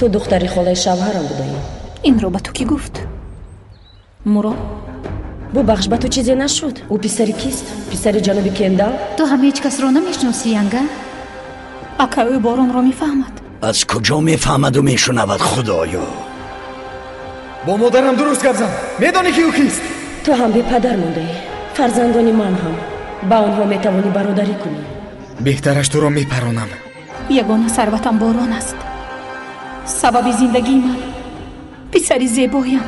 Ту духтари холаи шавҳарам будаӣ. Инро ба ту кӣ гуфт? Мурод? Бубахш, ба ту чизе нашуд? Ӯ писари кист? Писари ҷаноби Кендал? Ту ҳам ҳеҷ касро намешиносӣ, янга? Ака, ӯ Боронро мефаҳмад. Аз куҷо мефаҳмаду мешунавад, худоё? Бо модарам дуруст гап зан. Медонӣ ки ӯ кист? Ту ҳам бепадар мондаӣ. Фарзандони ман ҳам. Ба онҳо метавонӣ бародарӣ кунӣ. Беҳтараш туро мепаронам. Ягона сарватам Борон аст. Сабаби зиндагии ман. Писари зебоям.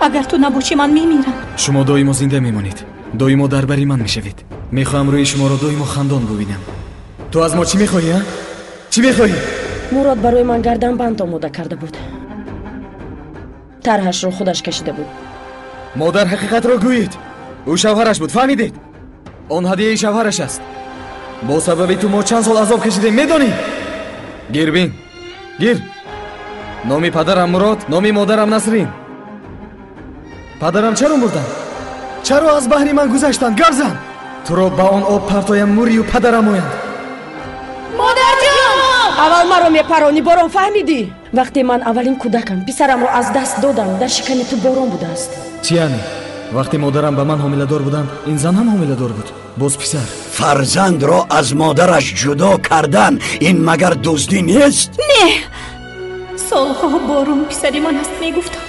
Агар ту набошӣ, ман мемирам. Шумо доимо зинда мемонед. Доимо дар бари ман мешавед. Мехоҳам рӯи шуморо доимо хандон бубинам. Ту аз мо чӣ мехоҳӣ, а? Чӣ мехоҳӣ? Мурод барои ман гарданбанд омода карда буд. Тарҳашро худаш кашида буд. Модар, ҳақиқатро гӯед. Ӯ шавҳараш буд, фаҳмидед? Он ҳадияи шавҳараш аст. Бо сабаби ту мо чанд сол азоб кашидем, медонӣ? Гир бин, гир. Номи падарам Мурод, номи модарам Насрин. Падарам чаро мурданд? Чаро аз баҳри ман гузаштанд? Гап зан! Туро ба он об партоям, мурию падарам оянд. Модарҷон! Аввал маро мепаронӣ, Борон, фаҳмидӣ? Вақте ман аввалин кӯдакам, писарамро аз даст додам, дар шиками ту Борон будааст. Чӣ яъне? Вақте модарам ба ман ҳомиладор буданд, ин зан ҳам ҳомиладор буд. Боз писар. Фарзандро аз модараш ҷудо кардан ин магар дуздӣ нест? Не! Солҳо Борон писари ман аст мегуфтам,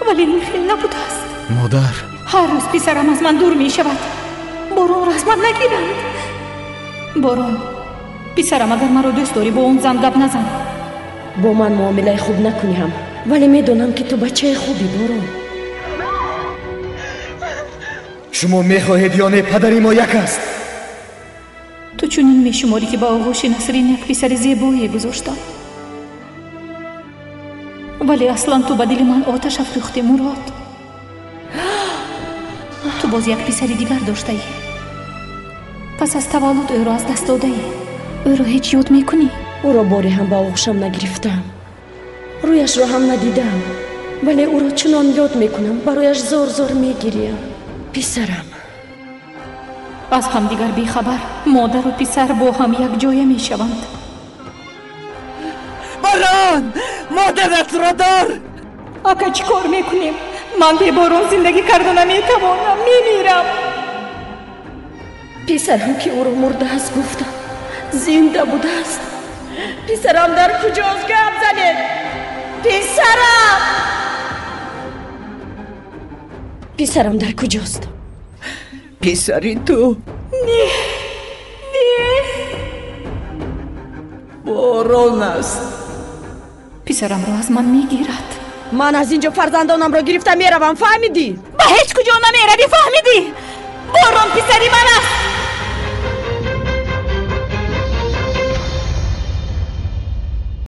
вале ин хел набудааст. Модар, ҳар рӯз писарам аз ман дур мешавад. Боронро аз ман нагиранд. Борон, писарам, агар маро дӯст дорӣ, бо он зан гап назан. Бо ман муомилаи хуб накунӣ ҳам, вале медонам ки ту бачаи хубӣ, Борон. Шумо мехоҳед ё не, падари мо як аст. Ту чунин мешуморӣ, ки ба оғӯши Насрин як писари зебое гузоштам, вале аслан ту ба дили ман оташ афрӯхтӣ, Мурод. Ту боз як писари дигар доштаӣ. Пас аз таваллуд ӯро аз даст додаӣ. Ӯро ҳеҷ ёд мекунӣ? Ӯро боре ҳам ба оғӯшам нагирифтам, рӯяшро ҳам надидам, вале ӯро чунон ёд мекунам, барояш зор-зор мегирям. Писарам. Аз ҳамдигар бехабар модару писар бо ҳам якҷоя мешаванд. Борон, модаратро дор! Ака, чӣ кор мекунем? Ман бе Борон зиндагӣ карда наметавонам, мемирам. Писарам, ки ӯро мурдааст гуфтам, зинда будааст. Писарам дар куҷост? Гап занед! Писарам! Писарам дар куҷост? Писари ту? Не, не. Борон аст. Писарамро аз ман мегирад. Ман аз инҷо фарзандонамро гирифта меравам, фаҳмидӣ? Ба ҳеҷ куҷо намеравӣ, фаҳмидӣ? Борон писари ман аст.